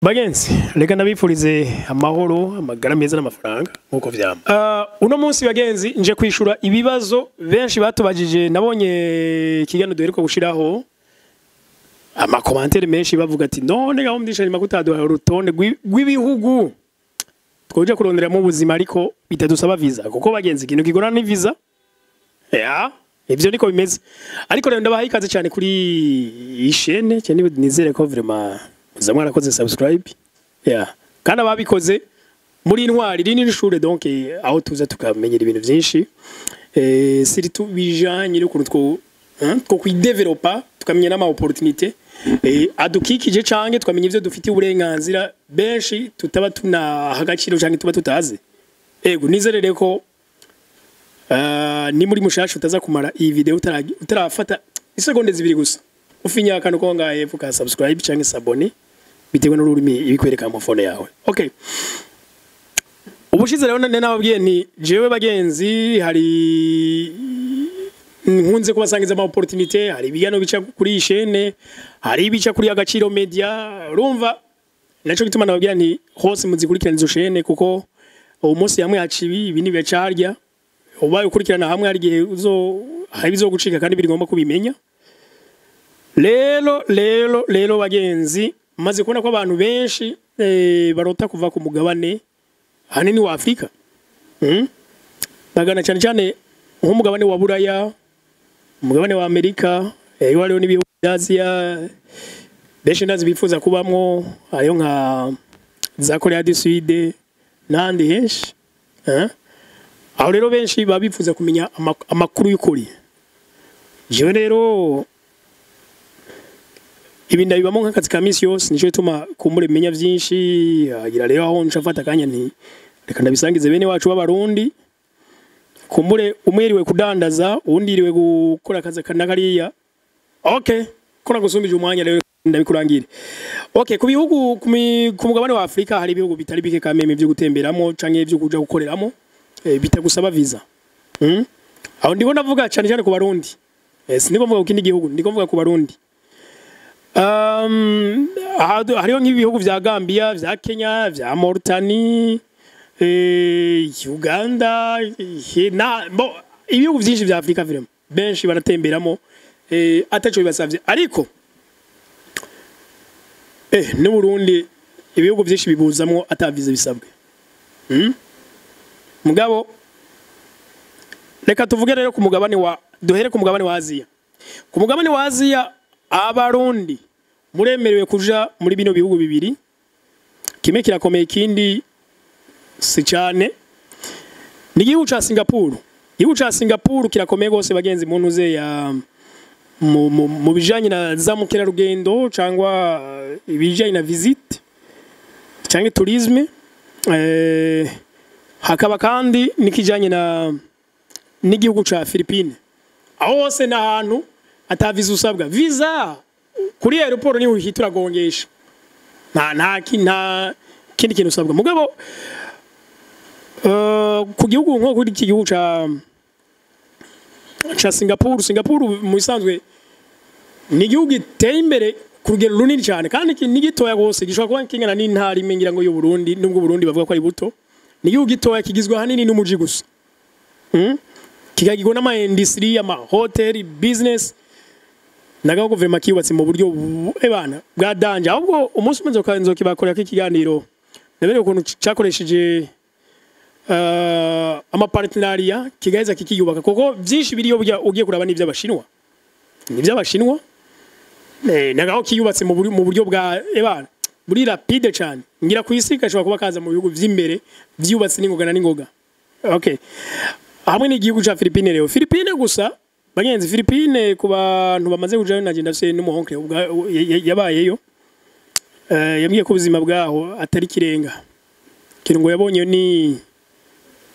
Bagenzi, reka ndabifurize amahoro, amagara meza n'amafaranga nkuko vyama. Uno munsi bagenzi nje kwishura ibibazo benshi batubajije. Nabonye ikiganiro duheruka gushiraho ama commentaires menshi bavuga ati: "None gaho mdisha nyuma kutaduha urutonde rw'ibihugu twoja kuronderamo ubuzima ariko bitadusaba visa?" Kuko bagenzi, ikintu kigorana ni visa. Ya, ivyo niko bimeze. Ariko rero ndabaha ikaze cyane kuri iyi chaîne cyane, nizere ko vraiment muza mwarakoze subscribe. Yeah. Kandi ababikoze muri intwari, iri ni ishure, donc aho tuza tukamenyera ibintu byinshi, surtout bijanye n'ukuntu two hein, two kwidevelopa, tukamenya n'ama opportunité adukikije, canke tukamenya ivyo dufitiye uburenganzira benshi tutaba tunaha agaciro canke tuba tutazi. Ego, nizere ko ni muri mushasha utaza kumara iyi video utarafata isegonde 2 gusa ufinya akantu ko ngahe hepfo ka subscribe canke s'abonner, bitewe n'ururimi ibikwereka mu phone yawe. Okay, ubushize rero nane nababwiye nti jewe bagenzi hari nkunze kubasangiza ama opportunité, hari ibiganiro bica kuri iyi chaîne, hari ibica kuri Agaciro Media. Urumva naco gituma nababwira nti hose muzikurikirana izo chaîne, kuko uwo munsi hamwe haca ibi, ibindi bigaca harya. Ubaye ukurikirana hamwe, hari igihe uzo hari bizogucika kandi biri ngombwa kubimenya. Rero bagenzi, maze kubona ko abantu benshi barota kuva ku mugabane hanini wa Afrika, Bagana cyane cyane nk'umugabane wa Buraya, umugabane wa Amerika, hariho n'ibihugu bya Aziya benshi ndazi bifuza kubamwo, hariho nka za Korea du Sud n'ahandi henshi, eh? Aho rero benshi baba bifuza kumenya amakuru y'ukuri. Jewe rero ibi ndabibamo nk'akazi ka misi yose, nico gituma kumbure menya vyinshi. Agira rero aho nca mfata akanya nti reka ndabisangize bene wacu b'Abarundi. Kumbure umwe yiriwe kudandaza, uwundi yiriwe gukora akazi aka na kariya. Okay, ko nagusumbije umwanya, rero ndabikurangire. Okay, ku bihugu ku mugabane wa Afrika hari ibihugu bitari bike kameme vyo gutemberamo canke vyo kuja gukoreramo bitagusaba visa. Aho ndiko ndavuga cyane cyane ku Barundi. Siniko mvuga ku kindi gihugu, ndiko mvuga ku Barundi. Hariho nk'ibihugu vya Gambia, vya Kenya, vya Mauritania, Uganda, na bo ibihugu vyinshi vya Afrika vraiment benshi baratemberamo ataco bibasavye. Ariko n'u Burundi ibihugu vyinshi bibuzamwo ata visa bisabwe. Mugabo reka tuvuge rero ku mugabane wa duhere ku mugabane wa Aziya. Ku mugabane wa Aziya, Abarundi muremerewe kuja muri bino bihugu bibiri. Kimwe kirakomeye, ikindi si cyane. Ni igihugu ca Singapore. Igihugu ca Singapore kirakomeye gose bagenzi, mu ntuze ya mu bijanye na za mukerarugendo cyangwa ibijanye na visite cyangwa tourisme, hakaba kandi n'ikijanye na n'igihugu ca Philippines. Aho hose n'ahantu ata visa usabwa. Visa kuri aéroport niho uhita uragongesha, nta kindi kintu usabwa. Mugabo ku gihugu nko kuri iki gihugu ca Singapore, Singapore mu bisanzwe ni igihugu giteye imbere ku rugero runini cyane kandi ni gitoya rwose, gishobora kuba kingana n'intara imwe ngira ngo y'u Burundi, nubwo Burundi bavuga ko ari buto. Ni igihugu gitoya kigizwe ahanini n'umuji gusa, Kikagirwa n'ama industry, ama hotel, business nagaho. Guverinoma kiyubatse mu buryo ebana bwa danger. Ahubwo umunsi umwe nzokibakorera ikiganiro, nabereye ukuntu cakoresheje ama partenariat kigaheza kikiyubaka, kuko byinshi biriyo burya ugiye kuraba n'ivy'Abashinwa, n'ivy'Abashinwa. Nagaho kiyubatse mu buryo bwa ebana buri rapide cyane. Ngira ku isi gashobora kuba kaza mu bihugu vy'imbere vyubatse n'ingoga na n'ingoga. Okay, hamwe n'igihugu ca Philippines rero. Philippines gusa bagenzi, Philippines ku bantu bamaze kujayo, naje ndafise n'umuhonkre yabayeyo, yambwiye ko ubuzima bwaho atari kirenga. Kintu ngo yabonye ni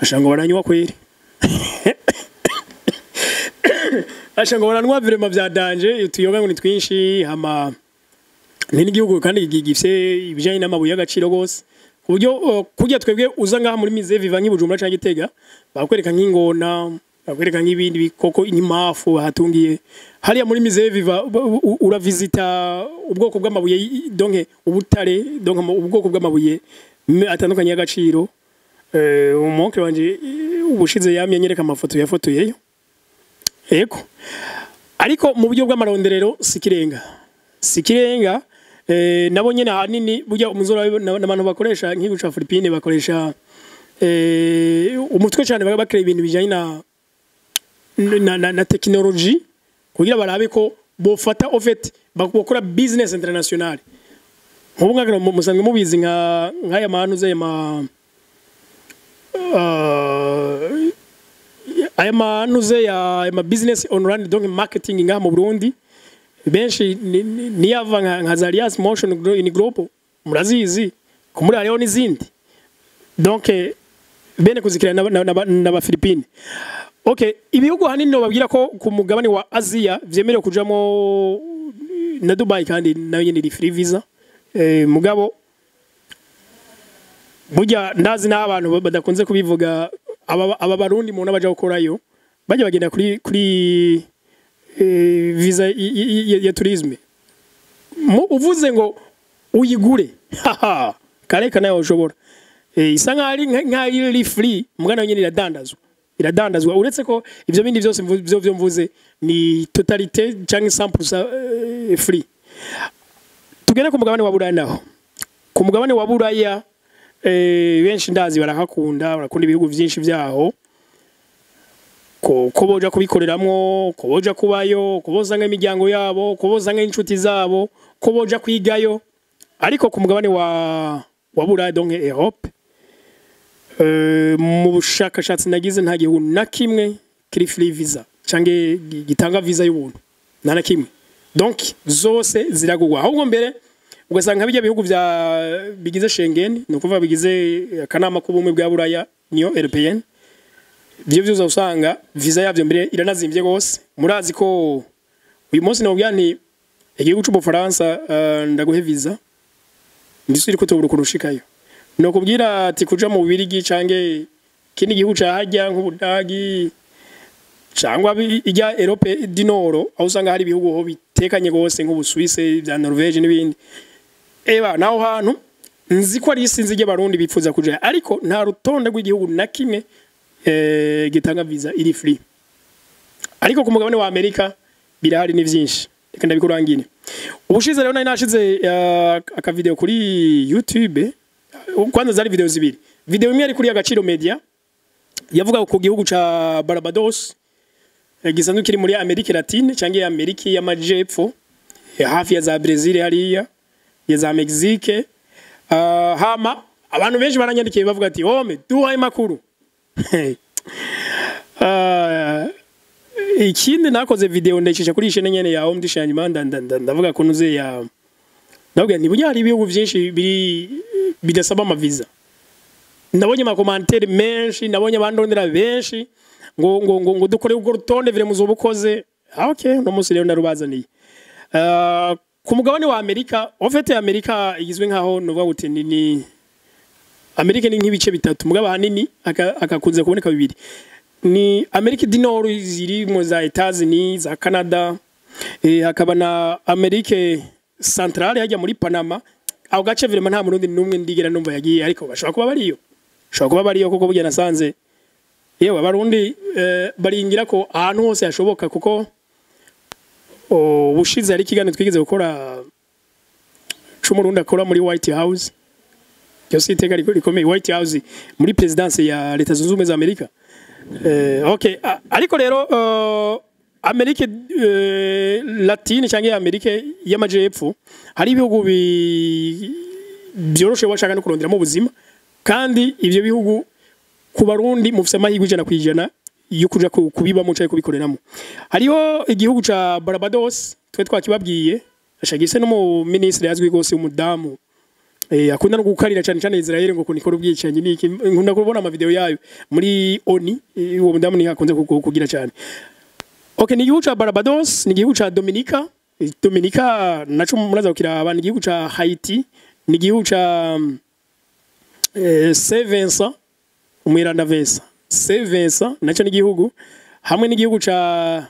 asha ngo baranywa kweri, asha ngo baranywa vraiment vya danger, utuyoga ngo ni twinshi. Hama ni n'igihugu kandi gifise ibijanye n'amabuye y'agaciro gose, ku buryo kurya twebwe uza ngaha muri Musée Vivant nk'i Bujumbura canke Gitega bakwereka nk'ingona. Bakwereka nk'ibindi bikoko, imafu bahatungiye hariya muri Musée Vivant. Uravisita ubwoko bw'amabuye, donc ubutare, donc ubwoko bw'amabuye atandukanye y'agaciro. Umonke wanje ubushize yamye anyereka amafoto yafotoyeyo. Ego, ariko mu buryo bw'amaronderero sikirenga, sikirenga. Nabo nyene ahanini burya umuzora n'abantu bakoresha nk'igihugu ca Philippines, bakoresha umutwe cyane, bakora ibintu bijanye na technology kugira barabe ko bofata, au fait, bakora business international. Nk'ubu ngakira musanzwe mubizi nka nk'aya mantu z'aya ma aya manuze ya ma business online, donc marketing ngaha mu Burundi benshi niyava nka Zarias Motion in Global, murazizi kumuri, hariho n'izindi, donc bene kuzikira n'aba Philippines. Okay, ibihugu hanini babwira ko ku mugabane wa Asia vyemerewe kujamo na Dubai, kandi nayo nyene iri free visa. Mugabo burya ndazi n'abantu badakunze kubivuga, aba Barundi mu baja gukorayo bajya bagenda kuri visa ya tourisme. Uvuze ngo uyigure, haha, kareka nayo ushobora. Isa nkaho nkaho iri free, mugana nyine iradandazwa, iradandazwa. Uretse ko ivyo bindi byose byo mvuze ni totalité cyangwa 100% free. Tugere ku mugabane wa Buraya naho. Ku mugabane wa Buraya, benshi ndazi barahakunda, barakunda ibihugu vyinshi vyaho, ko boja kubikoreramwo, ko boja kubayo, ko bozanga imiryango yabo, ko bozanga inshuti zabo, ko boja kwigayo. Ariko ku mugabane wa Buraya, donc Europe, mu bushakashatsi nagize nta gihugu na kimwe kiri free visa canke gitanga visa y'ubuntu, nta na kimwe. Donc zose ziragurwa. Ahubwo mbere ugasanga bijya bihugu vya bigize Schengen, ni ukuvuga bigize akanama k'ubumwe bwa Buraya, niyo Européenne, byo byose usanga visa yavyo mbere iranazimvye gose. Murazi ko uyu munsi nobwira nti igihugu c'Ubufaransa, ndaguhe visa, ndisubire ko tubura kurushikayo. No kubwira ati kuja mu Bubirigi canke ikindi gihugu ca hajya nk'Ubudagi cyangwa ijya Europe du Nord, aho usanga hari ibihugu ho bitekanye gose nk'Ubusuwise, bya Norvege n'ibindi. Eba naho hantu nzi ko ari isinzi ry'Abarundi bifuza kuja, ariko nta rutonde rw'igihugu na kimwe gitanga visa iri free. Ariko ku mugabane wa Amerika birahari, ni vyinshi, reka ndabikurangire. Ubushize rero nari nashize aka video kuri YouTube. Kwanza zari video zibiri. Video imwe yari kuri Agaciro Media, yavuga ku gihugu ca Barbados, gisanzwe kiri muri Amerika Latine cyangwa Amerika y'Amajepfo, hafi ya za Brazil hariya ya za Mexique. Hama abantu benshi baranyandikiye bavuga ati: "Ome duhaye makuru." Ikindi nakoze video ndayicisha kuri chaîne nyene ya Home Dish, hanyuma ndavuga ko nuze ya ndavuga nti burya hari ibihugu byinshi biri bidasaba amaviza. Ndabonye ama commentaires menshi, ndabonye abandondera benshi ngo dukore urwo rutonde vire muzoba ukoze. Ah, okay, no munsi rero ndarubazaniye. Ku mugabane wa Amerika, en fait, Amerika igizwe nkaho nuvuga gute, ni Amerika ni nk'ibice bitatu, mugabo ahanini akakunze kuboneka bibiri. Ni Amerika du Nord ziri mu za Etats-Unis, za Canada, hakaba na Amerika Centrale hajya muri Panama. Aho gace vraiment nta Murundi numwe ndigera numva yagiye, ariko bashobora kuba bariyo, bashobora kuba bariyo, kuko burya nasanze yewe Abarundi baringira ko ahantu hose hashoboka, kuko ubushize hari ikiganiro twigeze gukora c'Umurundi akora muri White House. Ryo si iteka rikomeye, White House muri présidence ya Leta Zunze Ubumwe za Amerika. Okay, ariko rero Amerika Latine cyangwa Amerika y'Amajepfo hari ibihugu byoroshe washaka no kuronderamo ubuzima, kandi ivyo bihugu ku Barundi mufise amahirwe 100% yo kuja kubibamo canke kubikoreramo. Hariho igihugu ca Barbados, twe twakibabwiye, ashagise no mu ministre azwi gose, umudamu akunda no gukarira cyane cyane Israel ngo kunikora ubwicanyi niki. Nkunda kubona ama video yayo muri ONU. Uwo mudamu ni akunze kugira cyane. Okay, ni igihugu ca Barbados, ni igihugu ca Dominica. Dominica naco muraza kukiraba, ni igihugu ca Haiti, ni igihugu ca Saint Vincent, umwiranda Vincent, Saint Vincent naco ni igihugu. hamwe n'igihugu ca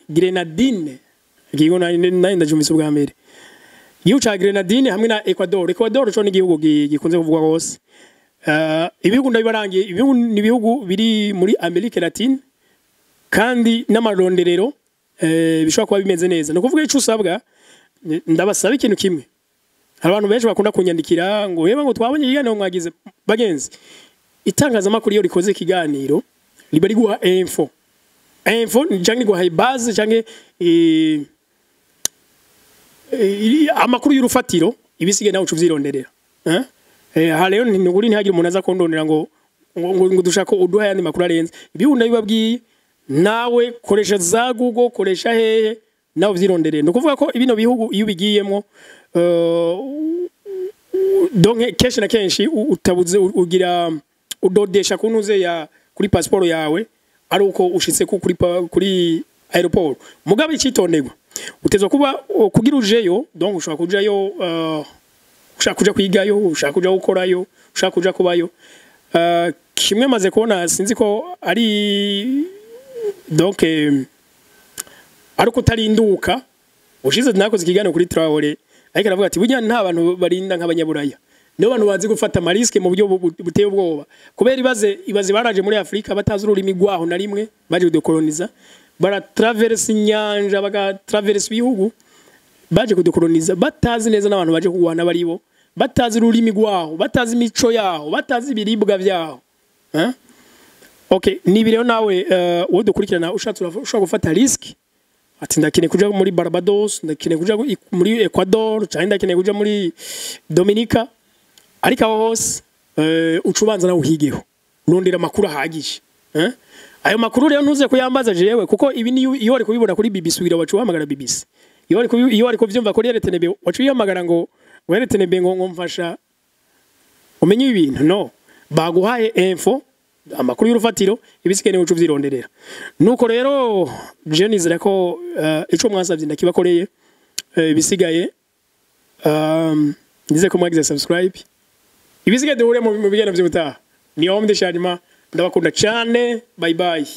Grenadine, igihugu nari ndajumise ubwa mbere, igihugu ca Grenadine hamwe na Ecuador. Ecuador co ni igihugu gikunze kuvugwa hose. Ibihugu ndabibarangiye, ibihugu ni ibihugu biri muri Amerika Latine kandi n'amaronderero bishobora kuba bimeze neza. Ni ukuvuga ico usabwa, ndabasaba ikintu kimwe. Hari abantu benshi bakunda kunyandikira ngo yeba ngo twabonye ikiganiro mwagize. Bagenzi, itangazamakuru iyo rikoze ikiganiro riba riguha info, canke riguha base canke amakuru y'urufatiro, ibisigaye nawe uca uvyironderera. Eh? Aha rero ni ukuri ntihagire umuntu aza kundondera ngo dushaka uduha ayandi makuru arenze. Ibihugu ndabibabwiye, nawe koresha za Google, koresha hehe, nawe uvyironderere. Ni ukuvuga ko bino bihugu iyo ubigiyemwo, donc kenshi na kenshi utabuze ugira udodesha kunuze ya kuri passport yawe ari uko ushitse kuri aéroport. Mugabe icitonderwa, utezwa kuba kugira ujeyo, donc ushobora kujayo, ushaka kuja kwigayo, ushaka kuja gukorayo, ushaka kuja kubayo. Kimwe maze kubona, sinzi ko ari donc ari uko utarinduka. Ushize nakoze ikiganiro kuri Traore, ariko aravuga ati burya nta bantu barinda nk'abanyaburaya, nibo bantu bazi gufata ama risques mu buryo buteye ubwoba. Kubera ibaze baraje muri Afrika batazi ururimi rwaho na rimwe, baje kudukoloniza, baratraverse inyanja, bagatraverse ibihugu, baje kudukoloniza batazi neza n'abantu baje kurwana baribo, batazi ururimi rwaho, batazi imico yaho, batazi ibiribwa vyaho. Eh? Okay, nibi rero nawe wowe dukurikirana ushatse ushobora gufata risque ati ndakeneye kuja muri Barbados, ndakeneye kuja muri Ecuador, canke ndakeneye kuja muri Dominica. Ariko aho hose uca ubanza nawe uhigeho, urondera amakuru ahagije. Eh? Ayo makuru rero ntuze kuyambaza jewe, kuko ibi ni iyo wari kubibona kuri BBC ugira wacu uhamagara BBC, iyo wari kuvyumva kuri RTNB wacu uhamagara ngo RTNB ngo mfasha umenye ibintu. No baguhaye info, amakuru y'urufatiro, ibisigaye niwe uca uvyironderera. Nuko rero je nizera ko ico mwasavye ndakibakoreye. Ibisigaye nizere ko mwagize subscribe. Ibisigaye duhure mu biganiro vy'ubutaha. Ni Homme de Sharima, ndabakunda cyane, bye bye.